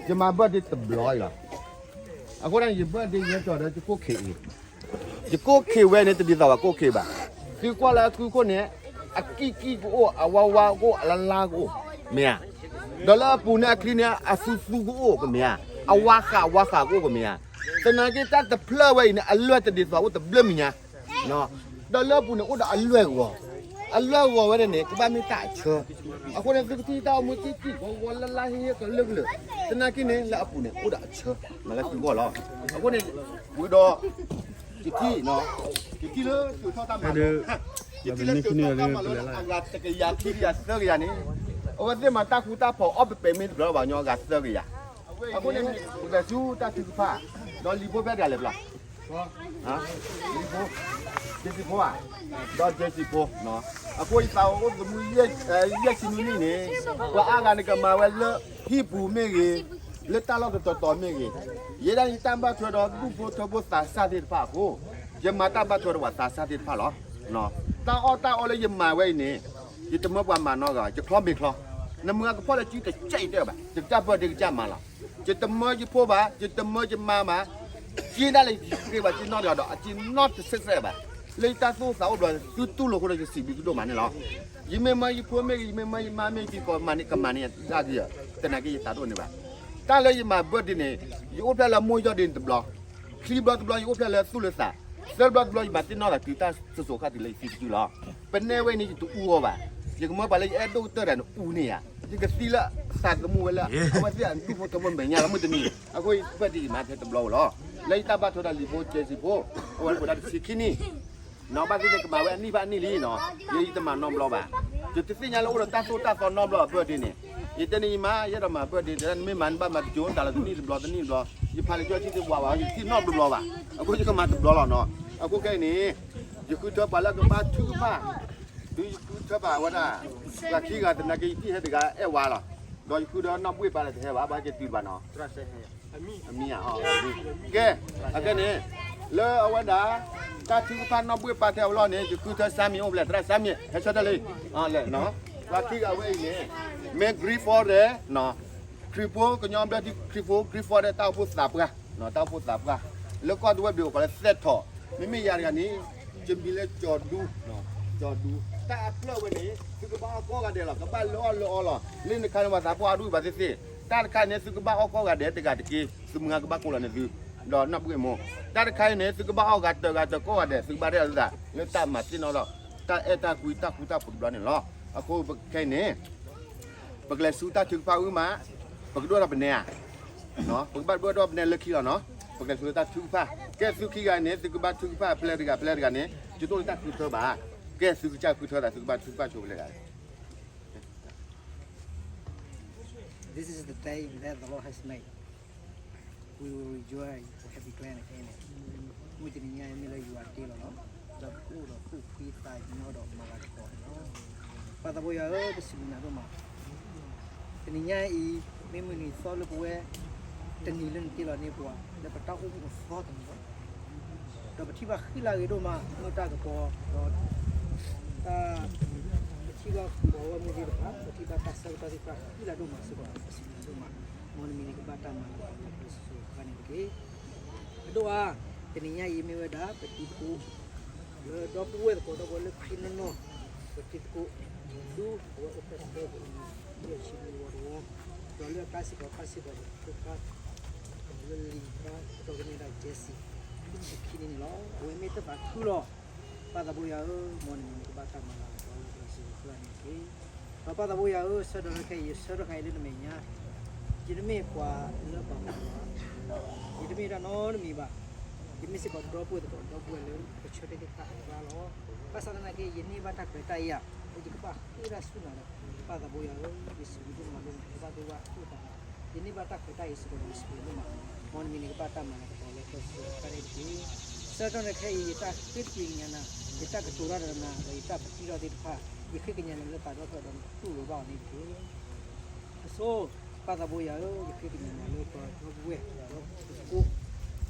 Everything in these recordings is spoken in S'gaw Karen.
ယမၤ birthday တဘျီအံၤလီၤ. အဃိန့ၣ် ယ birthday ယဲကၠီၤဒီးယကိၣ်ခ့အံၤ, ယကိၣ်ခ့ဝဲန့ၣ် တဒ်သိးဘၣ်ကိၣ်ခ့ဘၣ်. သုကွၢ်လၢအကုခိၣ်န့ၣ် အကံၣ်ကံၣ်ကအိၣ်, အဝါဝါကအိၣ်, အလါလါကအိၣ်, မ့ၢ်ဧါ. ဒီးလၢအပူၤန့ၣ်အချံန့ၣ် အသူသူကအိၣ်ကမ့ၢ်ဧါ, အဝါဃးဝါဃးကအိၣ်ကမ့ၢ်ဧါ. သနာ်က့တၢ်တဖျၢၣ်ဝဲအံၤန့ၣ် အလွဲၢ်တဒ်သိးအိၣ်တဘျၢမံၤညါ ဒီးလၢအပူၤန့ၣ်အိၣ်ဒီးအလွဲၢ်ဂီၤ, အလွဲၢ်ဂီၤဝဲန့ၣ်န့ၣ် ကဘၣ်မ့ၢ်တၢ်အဆၢ. အဃိန့ၣ် သုကထံၣ်တၢ်အိၣ်မူကံၣ်ကံၣ်ဂီၤဂီၤလါလါဟ့ဟ့ကလုာ်ကလုာ်, သနာ်က့န့ၣ် လၢအပူၤန့ၣ် အိၣ်ဒီးအဆၢ, မၤလၢသုဂီၢ်လီၤ. အဃိန့ၣ် ဝံၤဒီး ယထံၣ်, ယထံၣ်လၢသုးထီၣ်တၢ်မၤလိ, ယထံၣ်လၢသုးထီၣ်တၢ်မၤလိလၢ အဂၤတကယၤခံကယၤသၢကယၤန့ၣ်, အဝဲသ့ၣ်မၤတၢ်ဃူတၢ်ဖိးအီၣ်ပပဲာ်မ့ၢ်တဘျီဘၣ်ညီအဂၤသၢကယၤ. အဃိန့ၣ် ပကလဲၤဆူတၢ်ထုကဖၣ်, ဒီးလံာ်ဖိဖဲတဂၤလဲၤဘျီ လံာ်ဖိ, က့စံၣ်ဖိဧါ, ဒီးက့စံၣ်ဖိ, အဃိယသးအိၣ်အိၣ်သမူ ယဲၢ်ဆံနွံနံၣ်န့ၣ်, ပှၤအါဂၤန့ၣ်ကမၤဝဲလၢ ဟံၣ်ပူၤမ့ၢ်ဂ့ၤ, လၢတၢ်လီၢ်တတီၤတီၤမ့ၢ်ဂ့ၤ, ယဲဒၣ်ယတၢ်ဘၣ်ထွဲဒီးဒူၣ်ဖိထၢဖိသးစၢ်သ့ၣ်တဖၣ်အဃိ, ယမၤတၢ်ဘၣ်ထွဲဒီးပှၤသးစၢ်သ့ၣ်တဖၣ်လီၤ. တၢ်အီၣ်တၢ်အီလၢယမၤဝဲအံၤန့ၣ်, ယတမၢပှၤမၤနီတဂၤဘၣ်, ယချီမ့ၤချီ, နမုၢ်ဂၤကဖီၣ်လၢစုတကဲးအံၤတဲဘၣ်, ယကစၢ် birthday ကစၢ်မၤလီၤ. ယတမၢယဖိဘၣ်, ယတမၢယမါဘၣ်, က့ဒၣ်လၢယဃ့ဘၣ်က့နီတဂၤဒီး အက့နီတစဲးစဲးဘၣ်. လၢယတၢ်သူၣ်သးအိၣ်ဘျီ သုတူၢ်လိာ်အဃိဒီးယစံးဘျုးကဒိၣ်မးန့ၣ်လီၤ. ယမ့ၢ်မၢယဖိမ့ၢ်ဂ့ၤ, ယမ့ၢ်မၢယမါမ့ၢ်ဂ့ၤ, ကီးမၤန့ၢ်ကမၤန့ၢ်တၢ်ဂ့ၤ, သနာ်က့ယသးဒိၣ်န့ၢ်ဘၣ်. တၢ်လၢယမၤ birthday န့ၣ်, ယအိၣ်ဖျဲၣ်လၢမိၢ်ယီၢ်ဒ့န့ၣ်တဘျီ, ခံဘျီတဘျီယအိၣ်ဖျဲၣ်လၢသူၣ်လၢသး, သၢဘျီတဘျီယမၤတ့ၢ်နီၢ်သးတုၤတၢ်စိၤစိၤဃၣ်တုၤလၢယသံတစုလီၤ. ပနဲဝဲအံၤန့ၣ် ယတအူအီၤဘၣ်. ယကမၢပှၤလၢယအဲၣ်ဒိၣ်ကတၢၢ်တဂၤန့ၣ်အူန့ၢ်ယၤ, ယကသံလၢသးသမူဝဲလၢ အဝဲသ့ၣ်အဒူၣ်ဖိထၢဖိမဲာ်ညါလီၤ မုၢ်တနံၤ. အဃိ birthday ယမၤထဲတဘျီဧိၤလီၤ. လၢယတၢ်ဘၣ်ထွဲဒီးလံာ်ဖိက့စံၣ်ဖိ, အဝဲအိၣ်ဒၣ်တဆံခံနံၣ် နီၢ်ဘၣ်သ့ၣ်န့ၣ် ကမၤဝဲအနံၣ်ဘၣ်အနံၣ်လံနီၤ, ယဲယတမၤနီတဘျီဘၣ်. ယတသ့ၣ်ညါလၢအိၣ်ဒီးတၢ်သိၣ်တၢ်သီနီတဘျီ အ birthday န့ၣ်, ယတဲန့ၣ်ယမါ ယအဲၣ်ဒိးမၤ birthday တဲ နမ့ၢ်မၤနဘၣ်မၤတကၠိတၢ်လီၤ တနံၣ်တဘျီ တနံၣ်တဘျီ, ယဖးလၢကၠီထံသ့ၣ်ဝါဘၣ် ယတထံၣ်နီတဘျီဘၣ်, အဃိယကမၤတဘျီလီၤနီၤ. အဃိခဲအံၤန့ၣ် ယဃုထၢပှၤလၢကဘၣ်ထုကဖၣ်, ဒုးယဃုထၢဘၣ်ဝဲဒၣ် ပှၤခံဂၤသနာ်က့ ယထံၣ်ဟဲတဂၤအဲၣ်ဝါလီၤ, ဒီးယဃုထၢနီၣ်ဘှ့ၣ်ပၢ်လၢတဟဲဘၣ် ဘၣ်က့ၤတုၤဘၣ်နီၤ အမံၤဧါ, ကဲ, အခဲန့ၣ် လၢအဝဲဒၣ် တၢ်ထုကဖၣ်နီၣ်ဘှ့ၣ်ပၢ်ထဲအလီၢ်န့ၣ် ယဃုထၢစၢ်မံၤအိၣ်ဖျဲၣ် သရၣ်စၢ်မံၤ ဟဲဆၢထၢၣ်လံ, လၢ ပှၤခံဂၤဝဲအံၤန့ၣ် မ့ၢ် Grief Warden နီၤ, ခရံာ်ဖိကညီဘျၢထံ ခရံာ်ဖိ Grief Warden တၢ်အိၣ်ဖှိၣ်သးပှၢ်, တၢ်အိၣ်ဖှိၣ်သးပှၢ်, လၢကီၢ်တဝဲၢ်ဘ့ၣ်အိၣ်ကိးလၢသဲထီၣ်, မ့မ့ၢ်ယၤတဂၤန့ၣ် ယမံၤလၢကၠီၤဒူ, ကၠီၤဒူ, တၢ်အဖျၢၣ်ဝဲန့ၣ် သုကဘၣ်အီၣ်ကိးဂၤဒဲးလီၤ, ကဘၣ်လၢအီၣ်လၢအီလီၤ, လၢနခါန့ၣ် ပှၤသးပှၢ်အီၣ်ဒူၣ်ဘၣ်သ့ၣ်သ့ၣ်, တၢ်တခါန့ၣ် သုကဘၣ်အီၣ်ကိးဂၤဒဲးတဂၤတက့ၢ်, သုမုၢ်ဂၤကဘၣ်ကိးလီၤန့ၢ်သု, ဒီးနီၣ်ဘှ့ၣ်မိၢ်, တၢ်တခါအံၤန့ၣ် သုကဘၣ်အီၣ်ဂၤတၢၢ်ဂၤတၢၢ်ကိးဂၤဒဲး သုကဘၣ်ဒဲးလၢသး လၢတၢ်မၤသ့ၣ်နီၣ်ဒီး တၢ်အဲၣ်တၢ်ကွံတၢ်ဃူတၢ်ဖိးတဘျီန့ၣ်လီၤ. အဃိခဲအံၤန့ၣ် ပကလဲၤဆူတၢ်ထုကဖၣ်အုမး, ပကဒိၣ်ထီၣ်ပနဲဧါ, ပကဘၣ်ဒိၣ်ထီၣ်ပနဲလၢခံလီၤနီၤ, ပကလဲၤဆူတၢ်ထုကဖၣ်, ကဲသုခံဂၤန့ၣ် သုကဘၣ်ထုကဖၣ်ဖဲလဲၣ်တဂၤ ဖဲလဲၣ်တဂၤန့ၣ် ယတိၢ်လၢတၢ်ဃုထၢဘၣ်, ကဲသုကစၢ်ဃုထၢသး သုကဘၣ်ထုကဖၣ်ဆိဖဲလဲၣ်တဂၤ This is the day that the Lord has made. We will rejoice and be glad in it. မုၢ်တနံၤညါအံၤမ့ၢ်လၢယွၤတ့လီၤလီၤ, ဒီးပအိၣ်ဒီးသူၣ်ဖှံသးညီဒီးမၤလၤကပီၤန့ၣ်လီၤ. ပၢ်သးဘိယွၤဧၢ, ပစံးဘျုးနၤဒိၣ်မး. တနံၤညါအံၤ မ့ၢ်မုၢ်နံၤသီလၢပဝဲ တနံၤလၢနတ့လီၤန့ၢ်ပှၤ လၢပတၢ်အိၣ်မူအသီတနံၤလီၤ. ဒီးပထံၣ်ဘၣ်ဃံလၤဂ့ၤဒိၣ်မး မ့ၢ်တၢ်ကပီၤ, ဒီးတၢ် ပထံၣ်ဘၣ်ပှၤဂီၢ်မုၢ်သ့ၣ်တဖၣ်, ပထံၣ်ဘၣ်တၢ်ဆၢကတီၢ်သ့ၣ်တဖၣ်ဃံလၤဒိၣ်မးစ့ၢ်ကီး, ပစံးဘျုးနၤဒိၣ်မး. မ်နမံၤန့ၣ်ကဘၣ်တၢ်မၤလၤကပီၤလၢပစိၤခါန့ၣ်တက့ၢ်. အဒိၣ်အါ, တနံၤညါအံၤမ့ၢ်ဝဲဒၣ်ပတံၤသကိး လၢဒီပုၢ်ဝဲၢ်သကိးဒီပုၢ်ဝဲၢ်လၢခရံာ်နီၢ်နီၢ်, ပတံၤသကိး ဒူ အဝဲအိၣ်ဖျဲၣ်သၢပူၤ လၢဆံးဘျုးဝီတဝီ, ဒီးလၢအကျါစ့ၢ်ကီးခါစ့ၢ်ကီး ဖိခွါ လၢလံၤခွါ ကၠီကနဲဒၣ် Jesse တဆံခံနံၣ်န့ၣ်လီၤ. အဝဲမ့ၢ်တၢ်သးခုလီၤ. ပၢ်သးဘိယွၤဧၢ, မ်နမံၤန့ၣ်ကဘၣ်တၢ်မၤလၤကပီၤလၢပစိၤခါန့ၣ်တက့ၢ်. ဒီးပၢ်သးဘိယွၤဧၢ, ဆၢကတီၢ်ခဲအံၤ ယဆၢကတီၢ်ခဲအံၤလၢနမဲာ်ညါ, ယတမ့ၢ်ပှၤလၢအပာ်ပနီၣ်ဘၣ်, ယတမ့ၢ်တၢ်နီတမံၤဘၣ်. ယမ့ၢ်စ့ၢ်ကီးဒီပုၢ်ဝဲၢ်သကိးဒီပုၢ်ဝဲၢ်လၢကဆၢတဲာ်သ့ၣ်တဖၣ်အကျါလီၤ. ဘၣ်ဆၣ်သနာ်က့ ယန့ၢ်ဘၣ်တၢ်ခွဲးတၢ်ယာ်, ယကဘၣ်ဃ့တၢ်ဆူနၤလီၤ. ပၢ်သးဘိယွၤဧၢ, ယစံးဘျုးဒိၣ်မးလၢနဟဲဘၣ်ဒိဘၣ်ထံးသးလီၤ. ယန့ၢ်ဘၣ်တၢ်ခွဲးတၢ်ယာ်စ့ၢ်ကီးဒီး ယစံးဘျုးဒိၣ်မး. မ်နမံၤန့ၣ်ကဘၣ်တၢ်မၤလၤကပီၤလၢပစိၤခါန့ၣ်တက့ၢ်. ဆၢကတီၢ်ခဲအံၤ ယတၢ်ဃ့တကွံာ်ကညးနၤ, ယတၢ်ကတိၤတၢ်ဒီးနၤ, ဒီးယတၢ်ပတံထီၣ်သ့ၣ်တဖၣ်, ယဃ့ကညးနၤလၢသးဒီဖျၢၣ်ဒီးနတူၢ်လိာ်ဘၣ်အီၤန့ၣ်တက့ၢ်. အဆိ, ပၢ်သးဘိယွၤဧၢ, ယဃ့ကညးနၤလၢပဒီပုၢ်ဝဲၢ်ဒီးပသကိး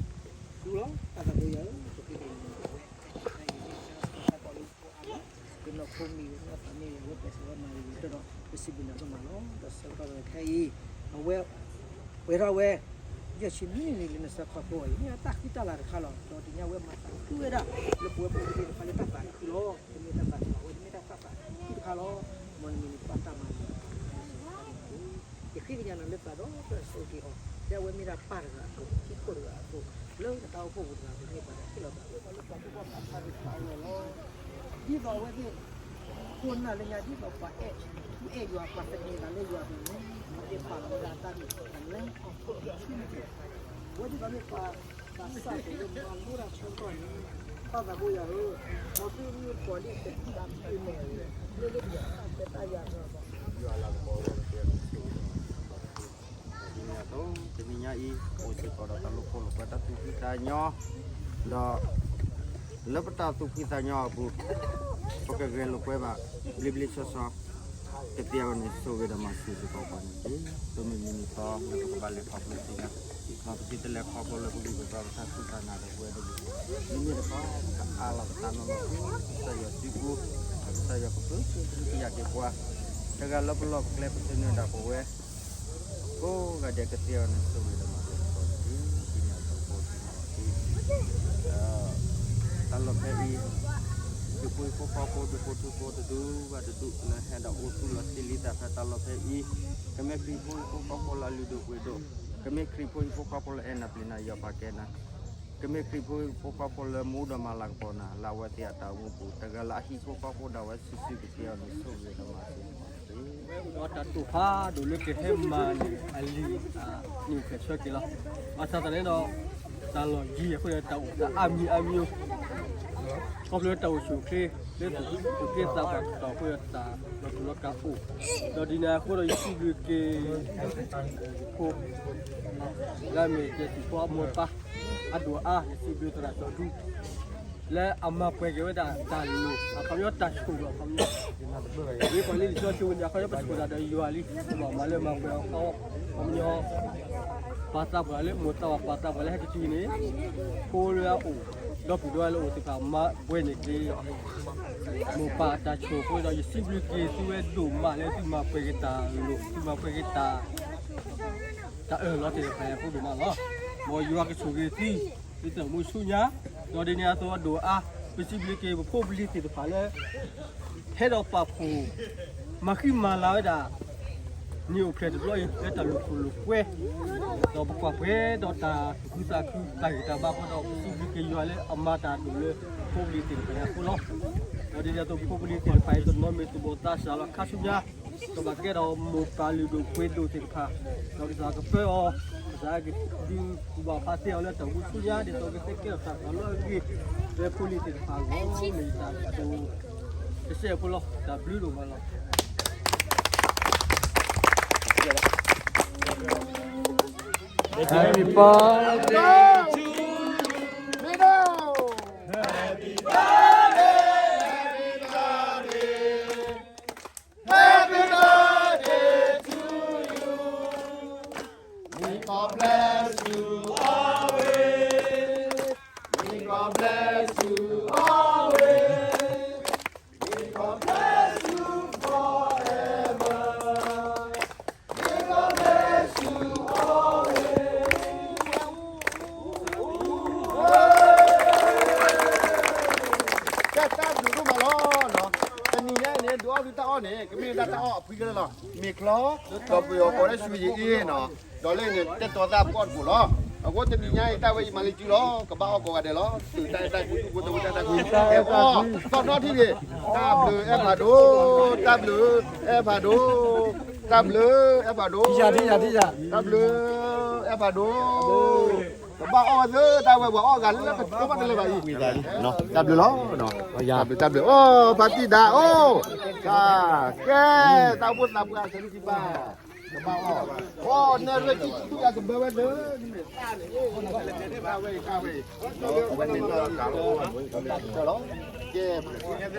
ဒူလီၤ. ပၢ်သးဘိယွၤဧၢ, ပဃ့ကညးနၤလၢပဝဲခဲအံၤန့ၣ် တၢ်စံးတၢ်ကတိၤလၢပကိးအါမး, ပနီၢ်ခိမံၤဂ့ၤ ပနီၢ်သးမံၤဂ့ၤ အဝဲပျဲးစးဝဲမၤဂ့ၤဂ့ၤတၢ်ဒီး ပစံးဘျုးနၤဒိၣ်မးလီၤ. ဒီးဆၢကတီၢ်ခဲအံၤ အဝဲ ပှဲၤထီၣ်ဝဲ ယဲၢ်ဆံနွံနံၣ်လံ လၢနစၢခီဖိအံၤ မ့ၢ်အတၢ်ဃံတၢ်လၤတခါလီၤ. ဒီးတနံၤညါဝဲမၤသးခုဝဲဒၣ် လၢပဝဲဖိသ့ၣ်တဖၣ်လၢတၢ်သးခုလီၤ. တမ့ၢ်တၢ်သးခုဘၣ်, အဝဲတမ့ၢ်တၢ်သးသးခုတခါလီၤ. မ်နမံၤန့ၣ်ပၢ်တၢ်မၤလၢ ယဃ့ကညးနၤလၢသးဒီဖျၢၣ်အစိက့ၤအီၤ, လၢအဝဲမ့ၢ်ဒၣ်ပၢ်တဂၤအသိး ထံခိၣ်တဂၤအသိး လၢနတၢ်အိၣ်ဖှိၣ်ပူၤတဂၤအသိး မ့ၢ်ပှၤဒၣ်ဟ့ၣ်လီၤသးလၢပှၤသ့ၣ်တဖၣ်အဂီၢ်လီၤ. ဒ်သိးအဝဲသ့ၣ် ခိၣ်နၢ်လၢညါ ဒ်သိးပှၤအဲၣ် အဲၣ်ယွၤ ပှၤသန့ၤသးလၢယွၤအပူၤန့ၣ် အဝဲသ့ၣ်ပာ်လီၤဝဲဒၣ်အတၢ်န့ၣ် လၢအခိၣ်အခံန့ၣ် အဝဲဒ်သိးမ့ၢ်ပှၤသးစၢ်အသိးလၢမၤလိတၢ်ဆၢကတီၢ်န့ၣ် ပၢ်သးဘိယွၤဧၢ, မ်သုမ့ၢ်ပှၤဒ်တၢ်မ့ၢ်ဝဲ လၢလၢပှၤသးစၢ်တၢ်ယွၤအသိး ဒ်န့ၣ်အသိး တနံၤညါအံၤ အိၣ်စ့ၢ်ကီးဒီးတၢ်လိာ်ဖိလိာ်ကွဲ တၢ်သူၣ်ဖှံသးညီ, ဒီး လၢပတၢ်သူၣ်ဖှံသးညီအပူၤ ပကဂဲၤလိာ်ကွဲဘၣ် ဘျ့ဘျ့ဆှီဆှီ ကသ့အဂီၢ်န့ၣ် ဆိၣ်ဂ့ၤဒီးမၤစၢၤစ့ၢ်ကီးပှၤန့ၣ်တက့ၢ်. ပမ့ၢ်မုၢ်နံၤသီလၢပကဘၣ်လဲၤခီဖျိသ့ၣ်ညါ, ဒီးပစံးတလဲၤခီဖျိလၢပဂံၢ်ပဘါ ပတၢ်စူၢ်တၢ်နာ်ဒီးပဝဲတက့ၢ်. မ့မ့ၢ်တခီ ပကအးလီၤပသးနီၢ်နီၢ်ဆူ ကစၢ်ယွၤစုပူၤ, ဒီးကစၢ်ယွၤကပၢဆှၢကလုၢ်ကယၤက့ၤပှၤ တဂၤလၢပလီၢ်ပကျဲ ပဆၢနုာ်ဒၣ်ပဝဲ ကိးဂၤဒဲး ကသ့အဂီၢ်န့ၣ် ဆိၣ်ဂ့ၤဒီးမၤစၢၤစ့ၢ်ကီးတက့ၢ်. ဒ်န့ၣ်အသိး ပအိၣ်စ့ၢ်ကီး တၢ်လီၢ်ဖဲအံၤ ဒူၣ်ဖိဟံၣ်ဖိဃီဖိ ဒူၣ်ဖိထၢဖိတဒူၣ်ဘၣ်တဒူၣ် လၢဟဲဒီးအိၣ်သူၣ်လီၤသံလံသးဖဲတၢ်လီၢ်ဖဲအံၤ, ကမ့ၢ်ခရံာ်ဖိဟံၣ်ဖိဃီဖိလၢအလုၢ်ဒိၣ်ပှ့ၤဒိၣ်, ကမ့ၢ်ခရံာ်ဖိဟံၣ်ဖိဃီဖိလၢအအဲၣ်နၤပျံၤနၤယီၤပာ်ကဲနၤ, ကမ့ၢ်ခရံာ်ဖိဟံၣ်ဖိဃီဖိလၢမူဒီးမၤလၤကပီၤနၤ လၢအဝဲသ့ၣ်အတၢ်အိၣ်မူပူၤ တဂၤလၢအဟံၣ်ဖိဃီဖိဒၣ်ဝဲစုာ်စုာ်ကသ့အဂီၢ်န့ၣ် ဆိၣ်ဂ့ၤဒီးမၤစၢၤစ့ၢ်ကီးတက့ၢ်. ဒီးတၢ်တိာ်ဖးဒိၣ်လၢကဟဲမၤန့ၣ် အလံာ်အနံၣ်အိၣ်ဖျဲၣ်ဆၢက့ၤလီၤ. ဘၣ်ဆၣ်သနာ်ဒီး တၢ်လီၢ်ယံၤအဃိန့ၣ် တၢ်အိၣ်သးအါမံၤအါမံၤအိၣ် ခီဖျိတၢ်အိၣ်ဆူၣ်အိၣ်ချ့ လၢသူၣ်က့သးပှၢ်တတီၤအဃိဒီး တၢ်လီၤတူာ်လီၤကာ်အိၣ်, ဒီးဒ်န့ၣ်အဃိဒီး ယစံးဘျုးက့ၤ ဖိ လၢအမ့ၢ်ကဲစံးဖီမိၢ်ပၢ် အဒိၣ်အါ ယစံးဘျုးသရၣ်စီၤဒူ လၢအမၤပှဲၤက့ၤဝဲဒၣ်တၢ်လိၣ် အခီပညီတၢ်ဆိၣ်ဒီးအခီပညီ မ့ၢ်ပှၤလၢလံာ်စီဆှံဝဲန့ၣ် အခီပညီပဆိၣ်သးဒီးယွၤလံ ပဘၣ်မၤလၢမၤပှဲၤအီၤ အခီပညီ ပှၤသးပှၢ်လၢမိၢ်သးပှၢ် ပှၤသးပှၢ်လၢဟဲက့ၤတုၤန့ၣ် ဖိလၢအအိၣ် ဒီပုၢ်ဒီဝဲၢ်လၢအိၣ်သ့ၣ်တဖၣ် မၤပှဲၤန့ၢ်က့ၤ မိၢ်ပၢ်တၢ်ဆိၣ်အဃိဒီး ယစံးဘျုးက့ၤသုဝဲဒိၣ်မးလၢသုမၤပှဲၤက့ၤတၢ်လိၣ် သုမၤပှဲၤက့ၤတၢ် တၢ်အၢၣ်လီၤသ့ၣ်တဖၣ်အဃိဒိၣ်မးလီၤ. မ်ယွၤကဆိၣ်ဂ့ၤသု သုတၢ်အိၣ်မူဆူညါ, ဒီးဒ်န့ၣ်အသိးအဒိၣ်အါ ပစံးဘျုးက့ၤပဖိပလံၤသ့ၣ်တဖၣ်လၢ ဟဲဒီးပာ်ဖှိၣ် မၤဃံမၤလၤဝဲဒၣ် နံၣ်အိၣ်ဖျဲၣ်တဘျီအံၤ လၢတၢ်လိာ်ခိၣ်လိာ်ကွဲ ဒီးပကွၢ်ပှဲၤဒီးတၢ်သူၣ်ခုသးခု တၢ်ဂံၢ်တၢ်ဘါအဃိဒီး ပစံးဘျုးက့ၤယွၤလၢအမၤတၢ်ဒိၣ်လၢ ဖိပလံၤသ့ၣ်တဖၣ်အံၤအဃိလီၤ. ဒီးဒ်န့ၣ်အသိး ဖိပလံၤသ့ၣ်တဖၣ်အံၤ တနီၤမ့ၢ်သူၣ်ဘီၣ်သးစၢ်လီၤ ခါဆူညါ ကဘၣ်ကဲဒီးမိၢ်ပၢ်လုၢ်ဒိၣ်ပှ့ၤဒိၣ်သ့ၣ်တဖၣ်, ဒီးကစၢ်ကပၢအီၤ, ကစၢ်ကဒုးကူၣ်ဘၣ်ဖးသ့အီၤလၢတၢ်အိၣ်မူဆူညါ ဒ်သိးကသ့ကဲထီၣ်တၢ်ကီလၢအဂ့ၤ လၢဖိလံၤသ့ၣ်တဖၣ်အဂီၢ် မ့ၢ်ယတၢ်ကတိၤတစဲးဖိလီၤ. တၢ်ဘျုးဒိၣ်မးလီၤ. Happy birthday to you. Happy birthday, happy birthday. Happy birthday to you. May God bless you always. May God bless you always. May God bless you forever. May God bless you always. ကဲ တၢ်ဘျုးဒိၣ်မးလီၤနီၤ. တနံၤညါအံၤန့ၣ် ဒုးအီၣ်သုတၢ်အီၣ်န့ၣ် ကမ့ၢ်ဒၣ်တၢ်အီၣ်အဖှံကလၢာ်လီၤ. မ့ၤချီ ဒီးပယီၤကိးလၢ ရွှေရည်အ့ၣ်နီၤ. ဒီးလၢန့ၣ် တဲတီၤသၣ်ပှီၢ်တကိးလီၤ. အဃိတနံၤညါအံၤ တၢ်ဝဲအံၤမၤလၢစုလီၤ. ကဘၣ်အီၣ်ကိးဂၤဒဲးလီၤ. သုးတၢ်အဲၣ်တၢ်ကွံ သူၣ်ဖိသးဝံတၢ်အဲၣ်တၢ်ကွံ အဲၣ်အီၣ် သီၣ်နီၣ်ထံၣ်ဂ့ၤ. တၢ်ဘျုးအဲၣ်ဖးဒိၣ်, တၢ်ဘျုးအဲၣ်ဖးဒိၣ်, တၢ်ဘျုးအဲၣ်ဖးဒိၣ်, တၢ်ဘျုးအဲၣ်ဖးဒိၣ်. ကဘၣ်အီၣ်ဝဲသ့ တၢ်ဝဲပှၤအီၣ်ဂၤလၢ ကဘၣ်တလဲၤဘၣ်အံၤ. တၢ်ဘျုးလီၤ. တၢ်ဘျုး, တၢ်ဘျုး. အိၣ် ဖါတံၢ်ဒါအိၣ်, ကဲ တၢ်အိၣ်ဖှိၣ်သးပှၢ် အဆၢနုၢ်ထံဘၣ် ကဘၣ်အီၣ်, အိၣ် နဲၣ်ရွဲၣ်ကံၢ်ကံၢ် အကဘၢဝဲလၢ နမ့ၢ်တၢ်န့ၣ် တၢ်ဝဲအံၤ တၢ်ဝဲအံၤ အဝဲန့ၣ်လီၤ ကဲ